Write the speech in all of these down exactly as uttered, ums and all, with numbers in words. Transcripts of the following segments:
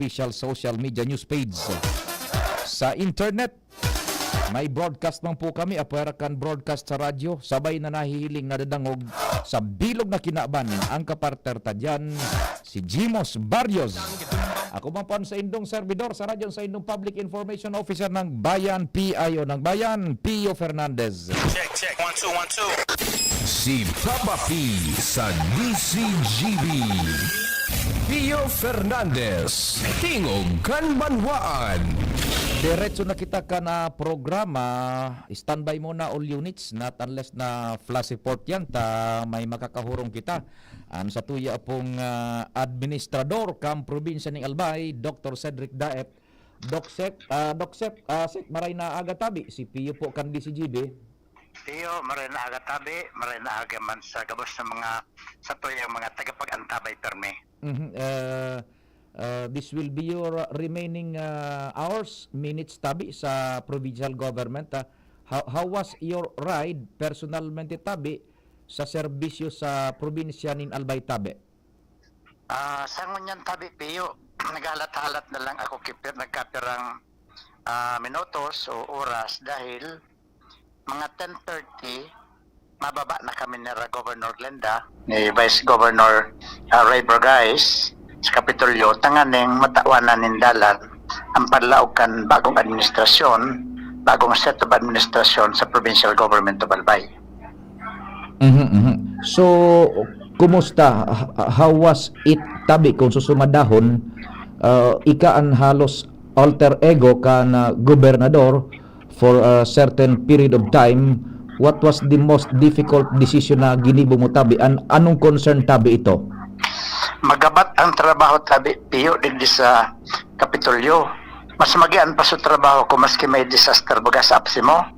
official social media news page. Sa internet, may broadcast man po kami, apwera kan broadcast sa radyo, sabay na nahihiling, nadadangog sa bilog na kinaban ang kapartner ta diyan, si Jimos Barrios. Ako man po ang sa indong servidor sa radyo, sa indong Public Information Officer ng Bayan, P I O ng Bayan, Pio Fernandez. Check, check. One, two, one, two. Si Papa P sa D C G B. Pio Fernandez, Tingog kan Banwaan. Diretso na kita kan programa. Standby muna all units, not unless na flash report yan, ta may makakahurong kita. An satuya pong, ah, administrador kan probinsya ning Albay, Doctor Cedric Daep. Doc Sep, ah, Doc Sep, ah, Sep, maray na aga tabi. Si Pio po kan D C G B. Pio, maray na aga tabi, maray na aga man sa gabos na mga, satuyang mga tagapag-antabay permi. Mhm, ah, ah, this will be your remaining, ah, hours, minutes tabi sa provincial government, ah. How, how was your ride personalmente tabi sa serbisyo sa probinsya nin Albay tabi? Ah, sa ngunyan tabi, Pio, naghalat-halat na lang ako kipir, nagkapirang, ah, minutos o oras dahil mga ten thirty, mababa na kami ni Ra Governor Glenda, ni Vice Governor, ah, Ray Burgais sa Kapitolyo, tanganing matawan na nin dalan ang paglaog kan bagong administrasyon, bagong set of administrasyon sa Provincial Government of Albay. Mhm, mhm. So, kumusta? H-, how was it, tabi, kung susumadahon, ah, ika an halos alter ego kan, ah, gobernador for a certain period of time? What was the most difficult decision na ginibo mo, tabi? An-, anong concern, tabi, ito? Magabat ang trabaho, tabi, Pio, digdi sa Kapitolyo. Mas magian pa sa trabaho ko maski may disaster baga sa APSEMO.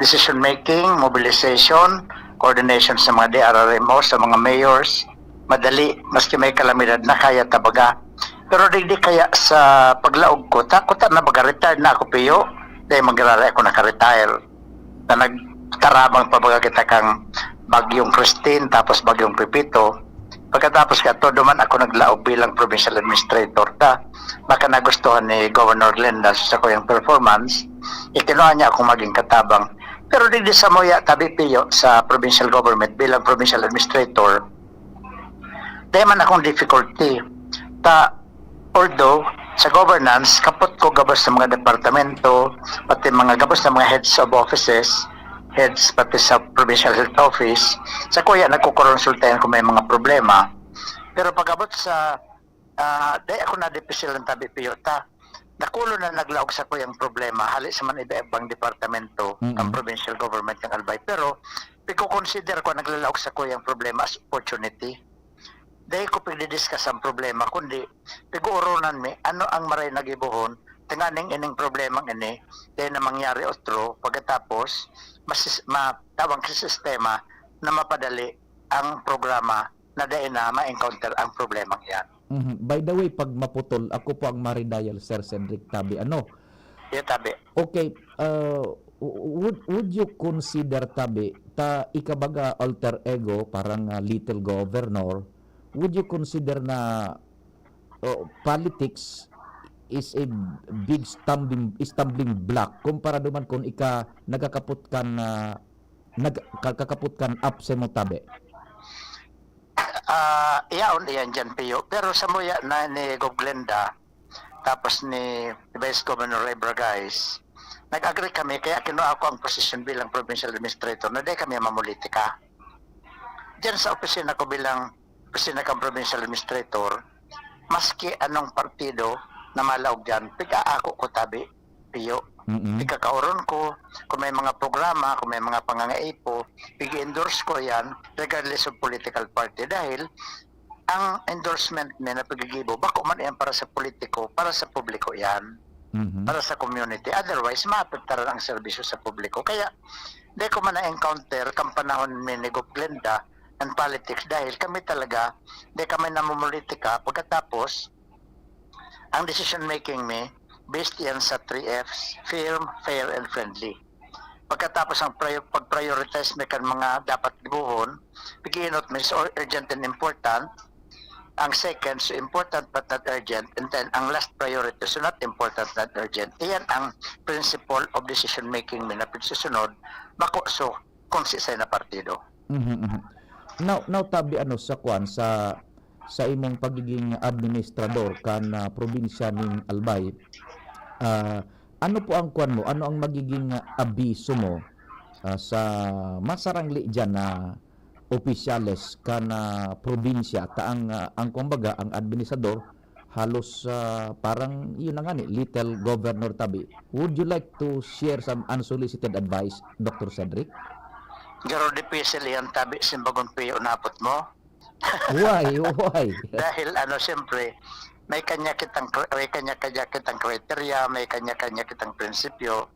Decision making, mobilization, coordination sa mga D R R M O, sa mga mayors, madali, maski may kalamidad na kaya ta baga. Pero digdi kaya sa paglaog ko, ta, kuta na baga, retired na ako, Pio. Dahil magraray ako naka-retire. Na nagtarabang pa baga kita kang Bagyong Christine, tapos Bagyong Pepito. Pagkatapos ka, todo man ako naglaog bilang provincial administrator ta. Baka nagustuhan ni Governor Glenda sa sakuyang performance, ikinua niya akong maging katabang. Pero digdi sa muya, tabi, Pio, sa provincial government bilang provincial administrator, dahil man akong difficulty. Ta, although, sa governance, kapot ko gabos sa mga departamento, pati mga gabos na mga heads of offices, heads pati sa Provincial Health Office, sa kuya, nagkukonsultahan ko may mga problema. Pero pag-abot sa, ah, dahil ako nadipisilan, tabi, Pio, ta, nakulo na naglaog sa kuyang problema, hali sa man iba-ibang departamento, Mm-mm. ang provincial government ng Albay. Pero, piko-consider ko naglalaog sa kuyang problema as opportunity. Dahil ko pigdidiscuss ang problema, kundi pig-uoronan mi ano ang maray na gibohon, tanganing ining problemang ini, dahil na mangyari otro, pagkatapos, mas, matawang sa sistema na mapadali ang programa na dai na ma-encounter ang problemang iyan. Mhm. By the way, pag maputol, ako po ang maridial, Sir Cedric, tabi. Ano? Yeah, tabi. Okay, uh, w-, would, would you consider, tabi, ta ikabaga alter ego, parang, uh, little governor, would you consider na, uh, politics is a big stumbling, stumbling block kumpara duman kung ika nagkakapot kan, uh, nag-, ka-, kakapot kan APSEMO, tabi? Ah, iyaon iyan dyan, Pio. Pero sa muya na ni Gov Glenda, tapos ni Vice Governor Ray Burgais, nag-agree kami, kaya kinuha ko ang posisyon bilang provincial administrator na di kami mamulitika. Diyan sa opisina ko bilang opisina kang provincial administrator, maski anong partido na malaog dyan, pig-aako ko tabi, Pio. Mm-mm. Ikakaoron ko, kung may mga programa, kung may mga pangangaipo, pig-endorse ko yan, regardless of political party. Dahil, ang endorsement na napagigibo, bako man yan para sa politiko, para sa publiko yan. Mhm. Para sa community. Otherwise, maapektaran ang serbisyo sa publiko. Kaya, di ko man na-encounter kang panahon ni Gov Glenda ang politics dahil kami talaga, di kami namumulitika. Pagkatapos, ang decision making mi, based yan sa three Fs, firm, fair, and friendly. Pagkatapos ang prior-, pag-prioritize mi kan mga dapat gibohon, pag-iinot mi sa urgent and important, Ang second, so important but not urgent. And then, ang last priority, so not important, not urgent. Iyan ang principle of decision making mi na pagsusunod, bako so kung si na partido. Mhm, mhm. Now, now tabi ano sa kwan, sa, sa imong pagiging administrador kan, ah, probinsya ning Albay, ah, ano po ang kwan mo? Ano ang magiging, ah, abiso mo, ah, sa masarangli diyan na opisyales kan, ah, probinsya? Ta ang, ah, ang kumbaga, ang administrador halos, ah, parang yun na nga ni, little governor tabi. Would you like to share some unsolicited advice, Doctor Cedric? Garo difícil iyan tabi, simbagong piyo napot mo. Why? Why? Dahil ano, siyempre, may kanya kitang kri- may kanya-kanya kitang criteria, may kanya-kanya kitang prinsipyo,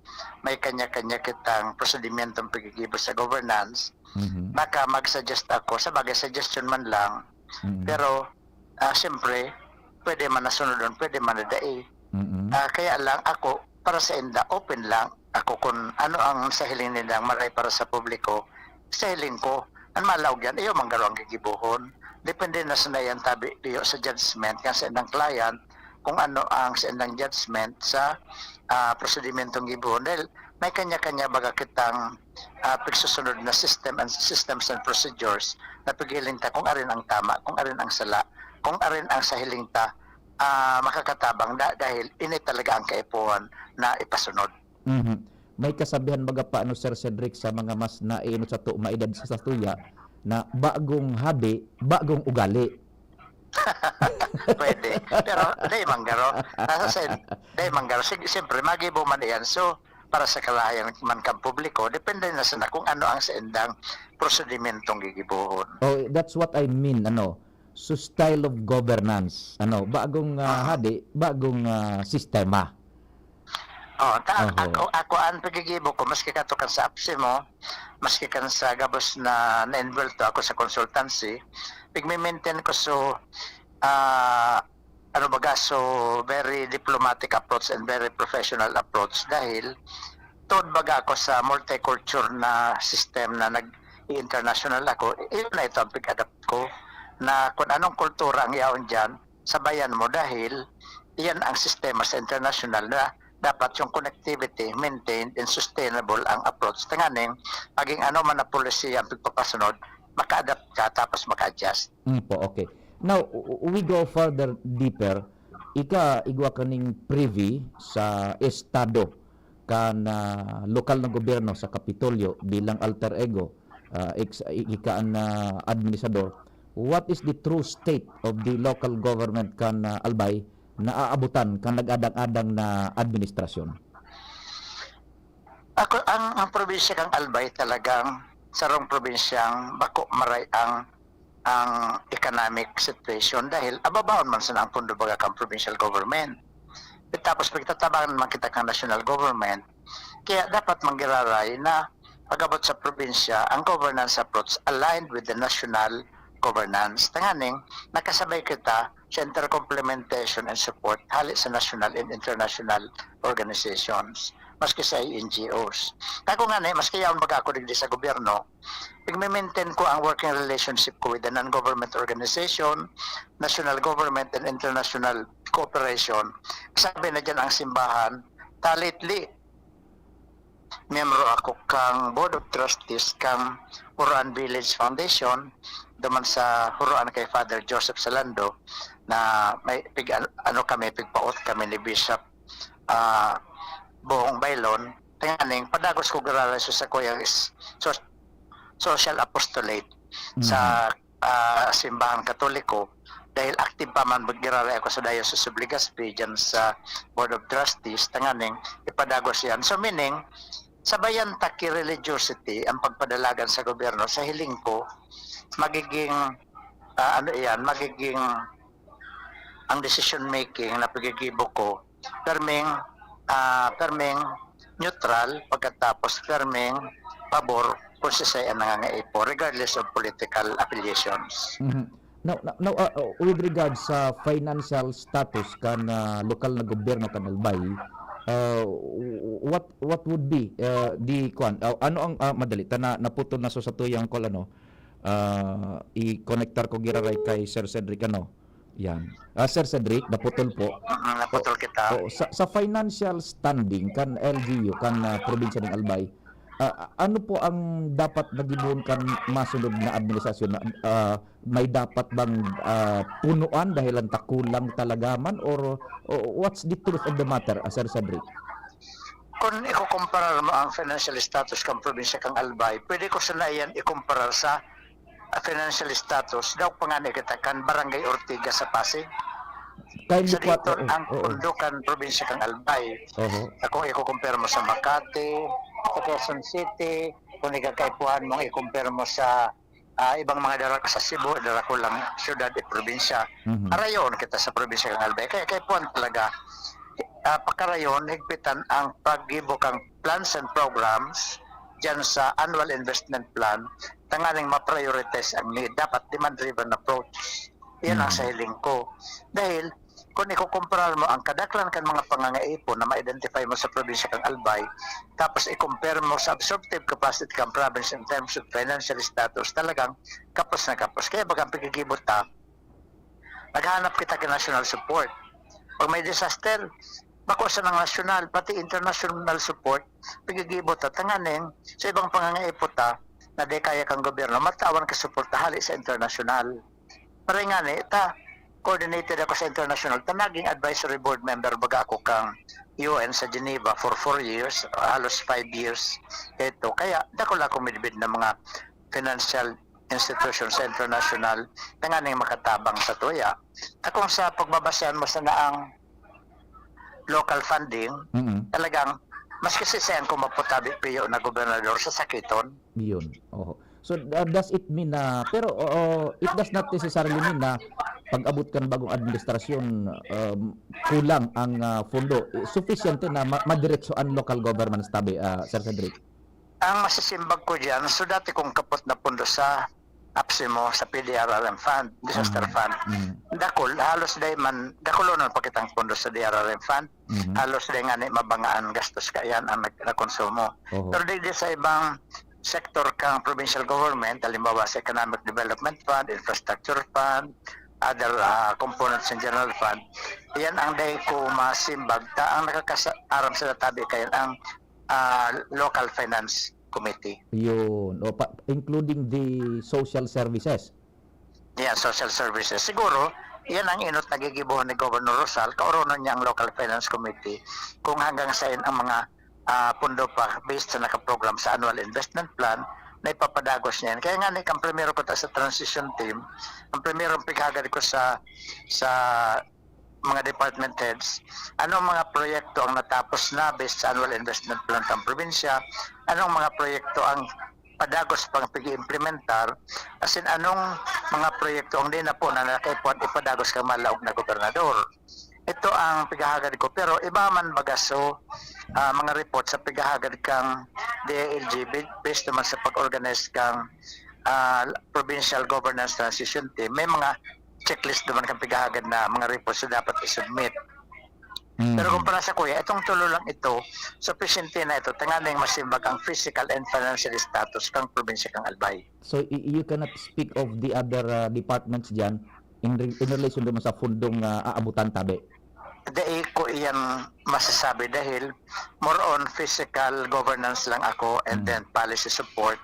may kanya-kanya kitang prosedimento ang paggigibo sa governance. Mhm. Baka mag-suggest ako, sa bagay, suggestion man lang, Mhm. pero, ah, siyempre, pwede man nasunodon, pwede man nadai. Mhm. Ah, kaya lang ako, para sa inda, open lang ako kung ano ang sa hiling nindang maray para sa publiko, sa hiling ko, ang malaog yan, iyo man garo ang gigibohon. Depende na sa naiyan tabi, iyo sa judgment, kan sa indang client, kung ano ang sa indang judgment sa, ah, prosedimentong gibohon. Dahil may kanya-kanya baga kitang, ah, pagsusunod na system and systems and procedures na paghiling ta kung arin ang tama, kung arin ang sala, kung arin ang sa hiling ta, ah, makakatabang da-, dahil ini talaga ang kaipuhan na ipasunod. Mhm. May kasabihan baga pa, ano, Sir Cedric, sa mga mas nainot sato, maedad sa satuya, na bagong hadi, bagong ugali. Pwede. Pero dai man garo. Nasa sa, dai man garo. Sig-, siyempre, magibo man iyan. So, para sa kalahayan man kan publiko, depende na sana kung ano ang sa indang prosedimentong gigibohon. Oh, that's what I mean, ano, so style of governance, ano, bagong, ah, Ah. hadi, bagong, ah, sistema. Oh, ta-, Oho. ako, ako ang paggigibo ko, maski kato kan sa apsi mo, maski kan sa gabos na na-envuelto ako sa consultancy, pigme-maintain ko so, ah, ano baga, so very diplomatic approach and very professional approach dahil tuod baga ako sa multiculture na system na nag-i-international ako, iyon na ito ang pig-adapt ko, na kung anong kultura ang yaon diyan, sabayan mo dahil iyan ang sistema sa international na dapat yung connectivity maintained and sustainable ang approach. Tanganing maging ano man na polisiya ang pagpapasunod, maka-adapt ka tapos maka-adjust. Mm po, okay. Now, w-, w-, we go further deeper. Ika, igwa ka ning privy sa estado kan, ah, lokal na gobyerno sa Kapitolyo bilang alter ego, ah, ex-, i-, ika an, ah, administrador. What is the true state of the local government kan, ah, Albay na aabutan kan nag-adang-adang na administrasyon? Ako, ang, ang probinsya kang Albay talagang sarong probinsyang bako maray ang, ang economic situation dahil ababaon man sana ang pondo baga kang provincial government. Tapos pagtatabangan man kita kang national government, kaya dapat manggiraray na pag-abot sa probinsya, ang governance approach aligned with the national governance. Tanganing, nakasabay kita sa intercomplementation and support hali sa national and international organizations, maski sa N G Os. Kaya kung nga, maski yaon baga ako digdi sa gobyerno, pigme-maintain ko ang working relationship ko with the non-government organization, national government, and international cooperation. Sabi na dyan ang simbahan, ta lately, miyembro ako kang Board of Trustees kang Huroan Village Foundation, duman sa Huroan kay Father Joseph Salando, na may pig-, ano kami, pigpaot kami ni Bishop, ah, Bong Baylon. Tanganing, padagos ko giraray sa sakuyang is, so, social apostolate sa, Mhm. ah, Simbahan Katoliko. Dahil active pa man, giraray ako sa Diocese of Legazpi, dyan sa Board of Trustees, tanganing, ipadagos yan. So, meaning, sabayan ta ki religiosity ang pagpadalagan sa gobyerno. Sa hiling ko, magiging, ah, ano iyan, magiging ang decision making na paggigibo ko, perming, ah, perming neutral, pagkatapos perming pabor kung sisay ang nangangaipo, regardless of political affiliations. Mhm. Now, now, now, ah, oh, with regards sa financial status kan, ah, lokal na gobyerno kan Albay, ah, w-, what, what would be, ah, the kwan, ah, ano ang, ah, madali, ta na, naputol na so sa tuyang call, ano, ah, i-konektar ko giraray kay Sir Cedric, ano, Yan. Ah, Sir Cedric, naputol po. Mm, naputol kita. Oo, sa, sa financial standing kan L G U, kan, ah, probinsya ning Albay, ah, ano po ang dapat na gibohon kan masunod na administrasyon? Na, ah, may dapat bang, ah, punuan dahil ang takulang talaga man, or, o what's the truth of the matter, ah, Sir Cedric? Kung ikukumparar mo ang financial status kan probinsya kan Albay, pwede ko sana iyan ikumparar sa, ah, financial status, daog pa ngani kita kan Barangay Ortigas sa Pasig. Kindly Sa po, dito, oo, ang oo. pondo kan probinsya kan Albay. Oho. Kung ikukumpara mo sa Makati, sa Quezon City, kung ikakaipuhan mong ikumpara mo sa, ah, ibang mga dara-, sa Cebu, dara ko lang syudad at probinsya. Mhm. Arayon kita sa probinsya kan Albay. Kaya kaipuhan talaga, ah, pakarayon, higpitan ang paggibo kang plans and programs dyan sa annual investment plan, tanganing ma-prioritize ang need. Dapat demand-driven approach. Yan ang Mhm. sa hiling ko. Dahil kung ikukumparar mo ang kadaklan kan mga pangangaipon na ma-identify mo sa probinsya kan Albay, tapos i-compare mo sa absorptive capacity kan province in terms of financial status, talagang kapos na kapos. Kaya baga ang paggigibo ta, naghahanap kita kan national support. Pag may disaster, bako sa nang nasyonal, pati international support, paggigibo ta, tanganing sa ibang pangangaipon ta na di kaya kan gobyerno, matawan ka suporta hali sa internasyonal. Maray ngani, ta, coordinated ako sa international, ta naging advisory board member baga ako kang U N sa Geneva for four years, halos five years ito. Kaya dakula akong midbid na mga financial institution sa international, tanganing makatabang sa tuya. Ta kung sa pagbabasehan mo sana ang local funding, Mm. talagang maski si Sen kung maputabi piyo na gobernador sa sakiton. Yun. Oho. So, uh, does it mean na, pero, oo, it does not necessarily mean na pag-abot kan bagong administrasyon, um, kulang ang, ah, pondo. Eh, sufisyente na ma- madiretso ang local governments tabi, ah, Sir Cedric? Ang masisimbag ko dyan, so dati kong kapot na pondo sa APSEMO, sa P D R R M Fund, Disaster Mhm. Fund. Mhm. Dakul, halos day man, dakulonon pa kitang pondo sa D R R M Fund. Mhm. Halos day nga ni mabangaan gastos kaiyan ang nag-, nakonsumo. Oho. Pero di, di sa ibang sektor kang provincial government, halimbawa sa Economic Development Fund, Infrastructure Fund, other, ah, components in general fund, iyan ang day ko masimbag ta ang nakakaaram sa tabi kayan ang, ah, local finance committee. Yun. O, pa- including the social services. Yan, social services. Siguro, yan ang inot na gigibohon ni Governor Rosal, kaoronon niya ang local finance committee kung hanggang saan ang mga, ah, pondo pa based sa nakaprogram sa annual investment plan na ipapadagos niya yan. Kaya nga, ni, ang primero ko ta sa transition team, ang primerong pighagad ko sa, sa mga department heads, anong mga proyekto ang natapos na based sa annual investment plan ng probinsya, anong mga proyekto ang padagos pang pag-iimplementar, as in, anong mga proyekto ang di na po na nakaipuhan ipadagos kang malaog na gobernador. Ito ang pighahagad ko. Pero iba man baga, so, ah, mga report sa pighahagad kang D I L G, ba-, based naman sa pag-organize kang, ah, Provincial Governance Transition Team, may mga checklist naman kang pighahagad na mga report sa dapat i-submit. Mm. Pero kung para sa kuya, itong tulo lang ito, sufisyente na ito, tanganing masimbag ang physical and financial status kang probinsya kang Albay. So, y- you cannot speak of the other, uh, departments dyan in, re- in relation naman sa fundong, uh, aabutan tabi? Dai ko iyan masasabi dahil more on physical governance lang ako and Mm. then policy support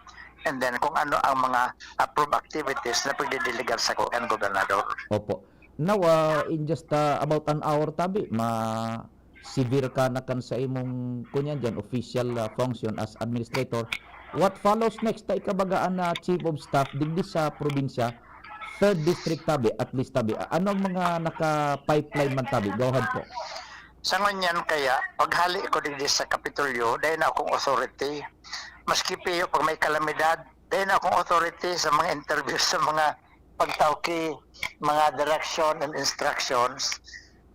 and then kung ano ang mga approved activities na pagdidiligar sa kuan gobernador. Opo. Now, uh, in just, uh, about an hour tabi, ma-sever ka na kan sa imong, kunyan dyan, official, uh, function as administrator. What follows next? Ta ikabaga an, uh, chief of staff digdi sa probinsya, third district tabi, at least tabi. A- Ano ang mga naka-pipeline man tabi? Go ahead po. Sa ngunyan kaya, paghali ko digdi sa Kapitolyo, dahil na akong authority. Maski piyo pag may kalamidad, dahil na akong authority sa mga interview sa mga pagtawki, mga direction and instructions.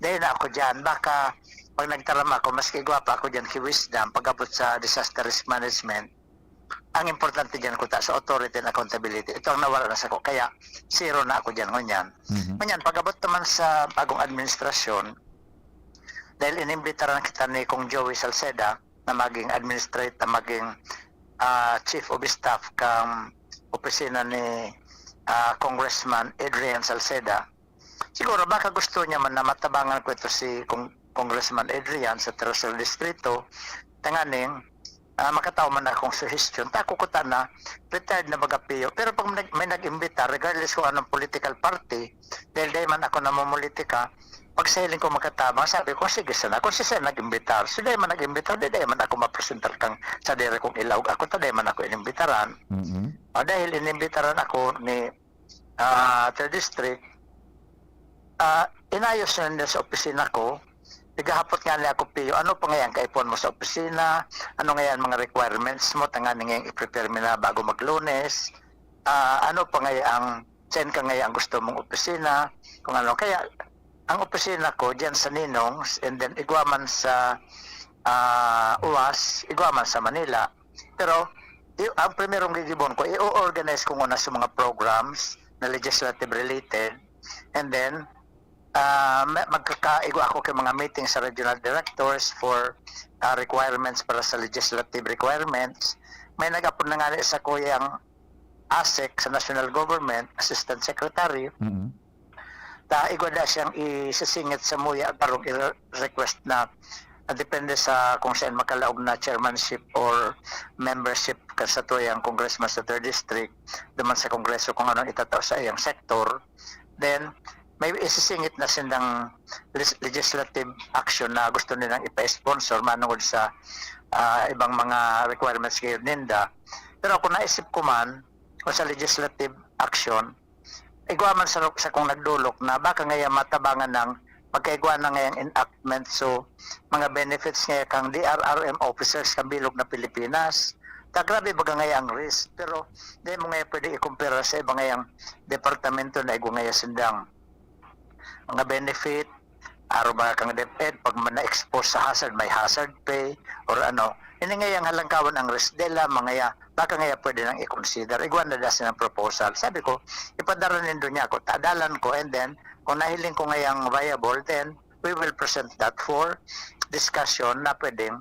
Dahil na ako dyan. Baka pag nagtarama ako, maski igwa pa ako dyan ki Wisdom, pag-abot sa disaster risk management, ang importante dyan kuta sa authority and accountability. Ito ang nawala na sa ko. Kaya, zero na ako dyan ngunyan. Mhm. Ngunyan, pag-abot naman sa bagong administrasyon, dahil inimbitaran kita ni Kong Joey Salceda na maging administrator, na maging, ah, chief of staff kang opisina ni, ah, Congressman Adrian Salceda, Siguro baka gusto niya man na matabangan ko ito si Cong-, Congressman Adrian sa Tercer Distrito, tanganing, ah, makataw man akong suhestyon. Ta ako kuta na, retired na baga Pio. Pero pag nag-, may nag-imbita, regardless kung anong political party, dahil dahil man ako namumulitika, pag sa hiling ko makatabang, sabi ko, "Sige sana, kung siya nag-imbitar." So, dahil man nag-imbitar, di dahil man ako mapresentar kang sa diri kong ilaog. Ako ta dahil man ako inimbitaran. Mhm. O, dahil inimbitaran ako ni, ah, third District, ah, inayos na nila sa opisina ko. Naghahapot nga niya ako, "Pio, ano pa ngayon ang kaipuhan mo sa opisina? Ano ngayon ang mga requirements mo? Tanganing ngayon i-prepare mo na bago mag-Lunes. Ah, ano pa ngayon ang, saan ka ngayon ang gusto mong opisina?" Kung ano. Kaya, ang opisina ko, diyan sa Ninong's, and then igwa man sa, ah, U A S, igwa man sa Manila. Pero, i-, ang primerong gigibon ko, i-organize ko muna sa mga programs na legislative related, and then, ah, ma-, magkakaigwa ako kay mga meeting sa regional directors for, ah, requirements para sa legislative requirements. May nag-apod na nga sa kuyang ASEC sa national government, assistant secretary. Mhm. Ta igwa da siyang isisingit sa muya, barong i-request na, na depende sa kung saan makalaog na chairmanship or membership kan sa tuyang congressman sa third district, duman sa kongreso kung anong itatao sa iyang sektor. Then, may isisingit na sindang lis-, legislative action na gusto nilang ipa-sponsor manungod sa, ah, ibang mga requirements gayod ninda. Pero ako naisip ko man, kung sa legislative action, igwa man sa, sa kung nagdolok na baka ngaya matabangan ng pagkaigwa na ngayang enactment. So, mga benefits ngaya kang D R R M officers kan bilog na Pilipinas. Ta grabe baga ngaya ang risk, pero di mo ngaya pwede ikumpara sa iba ngayang departamento na igwa ngaya sindang mga benefit, aro ba kang DepEd, pag ma-, na-expose sa hazard, may hazard pay, or ano. Ini ngayang halangkawan ang risk dela, mga ya, baka ngaya pwede nang i-consider. Igwa na da silang proposal. Sabi ko, ipadara nindo niya ako, tadalan ko, and then, kung nahiling ko ngayang viable, then we will present that for discussion na pwedeng,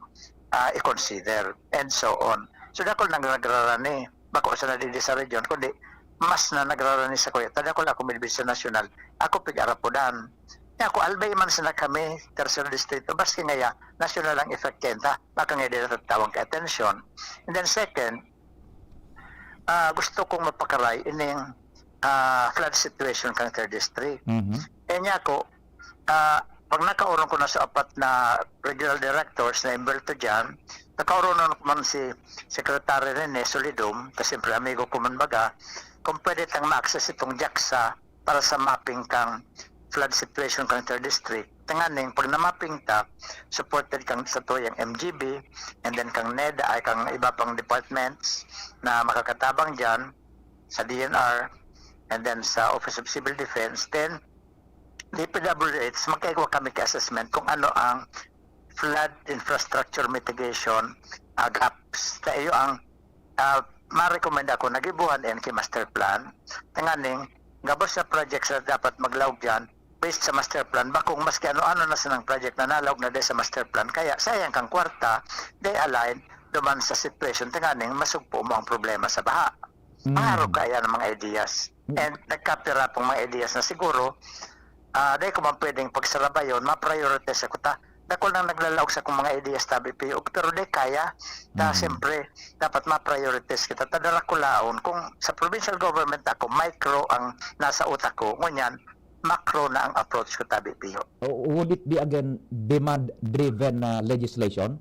ah, i-consider, and so on. So, dakul nang nagrarani, bako sa nadidi sa region, kundi mas na nagrarani sa kuya. Ta dakul ako midbid sa nasyonal, ako pig-arapudan. Kaya ako, albay man sana kami, tercer distrito, baski ngaya, nasyonal ang effect kenta, baka nga di natatawag ka atensyon. And then second, ah, gusto kong mapakaray ining, ah, flood situation kan third district. Mhm. Kaya niya ako, ah, pag nakaurong ko na sa apat na regional directors na imberto dyan, nakaurong na man si Secretary Rene Solidum, kasi siyempre amigo ko man baga, kung pwede tang ma-access itong JAXA para sa mapping kang flood situation kang third district. Tanganing, pag na-mapping ta, supported kang sa tuyang M G B, and then kang NEDA, ay kang iba pang departments na makakatabang dyan, sa D N R, and then sa Office of Civil Defense, then D P W H, magkaigwa kami ka assessment kung ano ang flood infrastructure mitigation, ah, gaps. Sa iyo ang, ah, ma-recommend ako, nagibuhan yan ki master plan. Tanganing, gabos sa projects na dapat maglaog dyan, based sa master plan, bakong maski ano-ano na sanang project na nalaog na di sa master plan. Kaya, sayang kang kwarta, di align, duman sa situation, tanganing, masugpo mo ang problema sa baha. Mm. Mga arog kaya ng mga ideas. Mm. And nagkapira pong mga ideas na siguro, ah, di ko man pwedeng pagsarabayon, ma-prioritize ako ta. Dakul nang naglalaog sa kong mga ideas, tabi P O, pero di kaya. Ta, Mm. siyempre, dapat ma-prioritize kita. Tadarakulaon, kung sa provincial government ako, micro ang nasa utak ko. Ngunyan, macro na ang approach ko, tabi P O. O, would it be again demand-driven na legislation?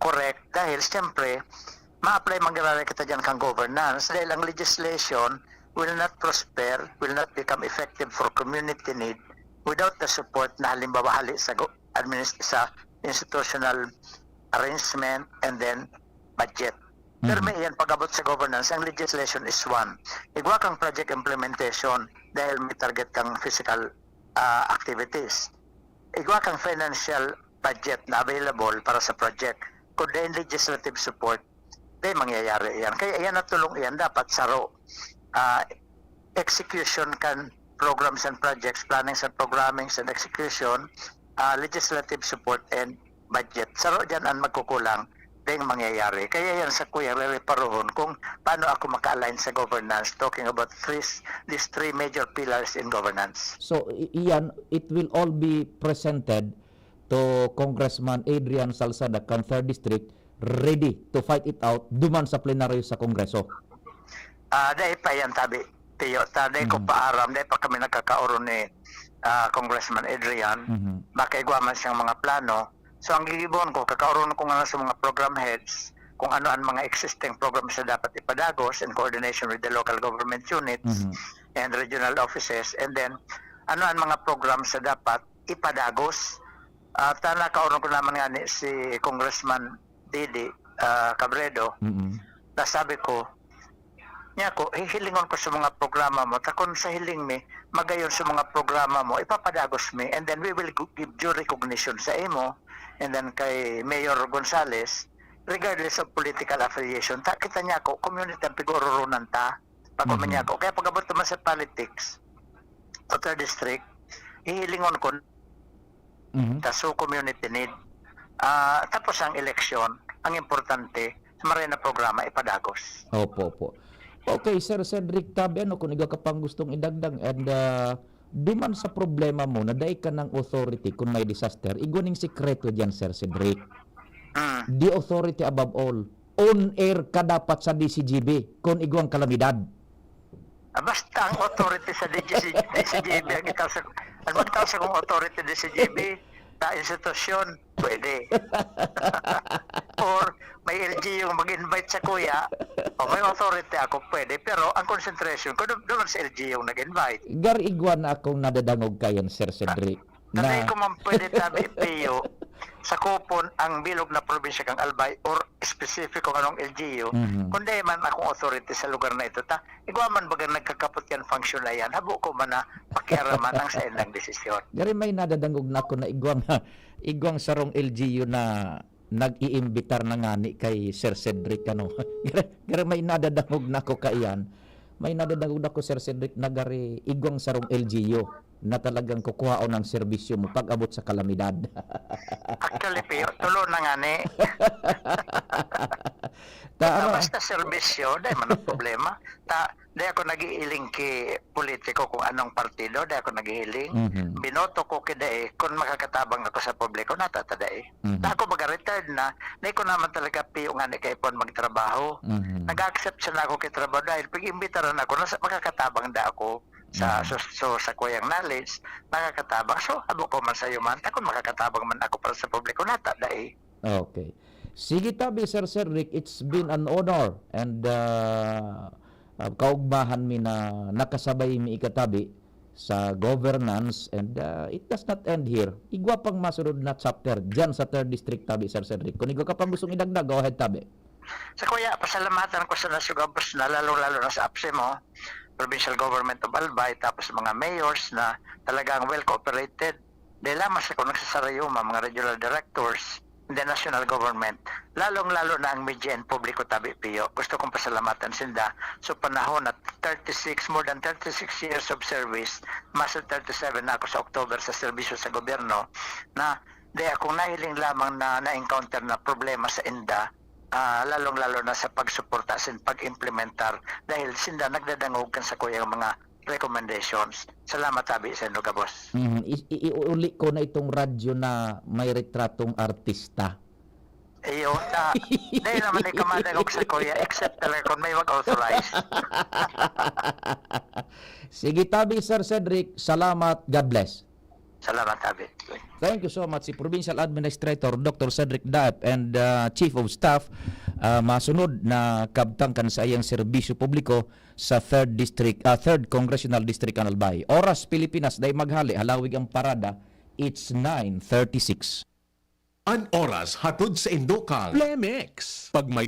Correct. Dahil, siyempre, ma-apply mangyayari kita dyan kang governance. Dahil ang legislation will not prosper, will not become effective for community need without the support na halimbawa hali sa go-, administ-, sa institutional arrangement and then budget. Pero Mhm. may iyan pag-abot sa governance, ang legislation is one. Igwa kang project implementation dahil may target kang physical, ah, activities. Igwa kang financial budget na available para sa project. Kung dahil legislative support, di mangyayari iyan. Kaya iyan na tulong iyan, dapat saro. Ah, execution kan programs and projects, plannings and programmings and execution, ah, legislative support and budget. Saro dyan ang magkukulang. dai mangyayari. Kaya yan sa kuya rereparohon kung paano ako maka-align sa governance, talking about three, these three major pillars in governance. So, i- iyan, it will all be presented to Congressman Adrian Salceda kan third District, ready to fight it out duman sa plenaryo sa Kongreso. Ah, dai pa yan, tabi, Tiyo. Ta, dai ko Mhm. pa aram, dai pa kami nagkakaoro ni ah, Congressman Adrian. Mhm. Makaigwa man siyang mga plano. So, ang gigibon ko, kakaoron ko nga sa mga program heads kung ano ang mga existing programs na dapat ipadagos in coordination with the local government units Mhm. and regional offices. And then, ano ang mga programs na dapat ipadagos. At ah, nakaoron ko naman nga ni si Congressman Didi ah, Cabredo, Mm-mm. na sabi ko, niya ko, hihilingon ko sa mga programa mo. Ta kun sa hiling mi, magayon sa mga programa mo, ipapadagos mi, and then we will gu- give due recognition sa imo, and then kay Mayor Gonzales, regardless of political affiliation. Ta, kita niya ko, community ang pigororunan ta. Pag Mhm. niya ko. Kaya pag-abot naman sa politics, sa third district, hihilingon ko Mhm. ta so community need. Ah, tapos ang eleksyon, ang importante, sa maray na programa, ipadagos. Opo, opo. Okay, Sir Cedric Tabe, ano kung igwa ka pang gustong idagdag? And ah, duman sa problema mo na dai ka ng authority kung may disaster, igwa ning sikreto diyan, Sir Cedric. Mm. The authority above all. On air ka dapat sa D C G B kung igwang kalamidad. Ah, basta ang authority sa D C, D C G B ang itaw sa, ang magtaw sa kong authority D C G B, sa institusyon, pwede. Or may L G U mag-invite sa kuya, o may authority ako, pwede. Pero ang concentration ko, doon, doon sa L G U nag-invite. Gar igwa na akong nadadangog kayan, Sir Cedric. Tanay Na, ko man pwede tabi, Pio, sa kupon ang bilog na probinsya kang Albay or specific kung anong L G U, Mhm. kundi man akong authority sa lugar na ito, ta, igwa man baga nagkakapot yan function na yan, habo ko man na pakiaraman ang sa ilang desisyon. Gari may nadadangog na ako na igwang igwang sarong L G U na nag-iimbitar na ngani kay Sir Cedric, ano. Gari, gari may nadadangog na ako kaiyan. May nadadangog na ako, Sir Cedric, na gari igwang sarong L G U na talagang kukuhaon ang serbisyo mo pag abot sa kalamidad. Actually, Pio, tulo na nga ni. Ta, Ah, ano, basta serbisyo, dai man ang problema. Ta, di ako nag-iiling ki politiko kung anong partido, di ako nag-iiling. Mhm. Binoto ko kidai kung makakatabang ako sa publiko, natatadai. Mhm. Ta ako baga retired na, di ko naman talaga piyo nga ni kaipon magtrabaho. Mhm. Nag-accept siya na ako kay trabaho dahil pag-imbitaran ako, nasa, makakatabang da ako sa, Mhm. so, so, sa kuyang knowledge, makakatabang. So, abo ko man sa'yo man, ta kung makakatabang man ako para sa publiko, nata, dai. Okay. Sige tabi, Sir Cedric, it's been an honor and uh, uh, kaugmahan mi na nakasabay mi ikatabi sa governance and uh, it does not end here. Igwa pang masunod na chapter dyan sa third district tabi, Sir Cedric. Kung igwa ka pang gustong idagdag, go ahead tabi. Sa kuya, pasalamatan ko sa nasugabos na, lalong-lalo na sa apse mo, Provincial Government of Albay, tapos mga mayors na talagang well cooperated. Dahil lamang sa kung nagsasarayuma, mga regional directors, in the national government, lalong-lalo na ang media and publiko tabi, Pio. Gusto kong pasalamatan sinda. So, panahon na thirty-six, more than thirty-six years of service, mas thirty-seven na ako sa October sa serbisyo sa gobyerno, na di akong nahiling lamang na na-encounter na problema sa inda, ah, lalong-lalo na sa pagsuporta sin pag-implementar dahil sinda nagdadangog kan sa kuyang mga recommendations. Salamat tabi sa inyo, gabos. Mhm. I- i- iuli ko na itong radyo na may retratong artista. Iyo, ta, dahil naman ikaw madangog sa kuya, except talaga kung may mag-authorize. Sige tabi, Sir Cedric. Salamat. God bless. Salamat tabi. Thank you so much. Si Provincial Administrator Doctor Cedric Daep and uh, Chief of Staff, uh, masunod na kabtang kan sa iyang serbisyo publiko sa third District, uh, third Congressional District kan Albay. Oras Pilipinas, dai maghali, halawig ang parada. It's nine thirty-six. An oras hatod sa Indokal. Plemex. Pag may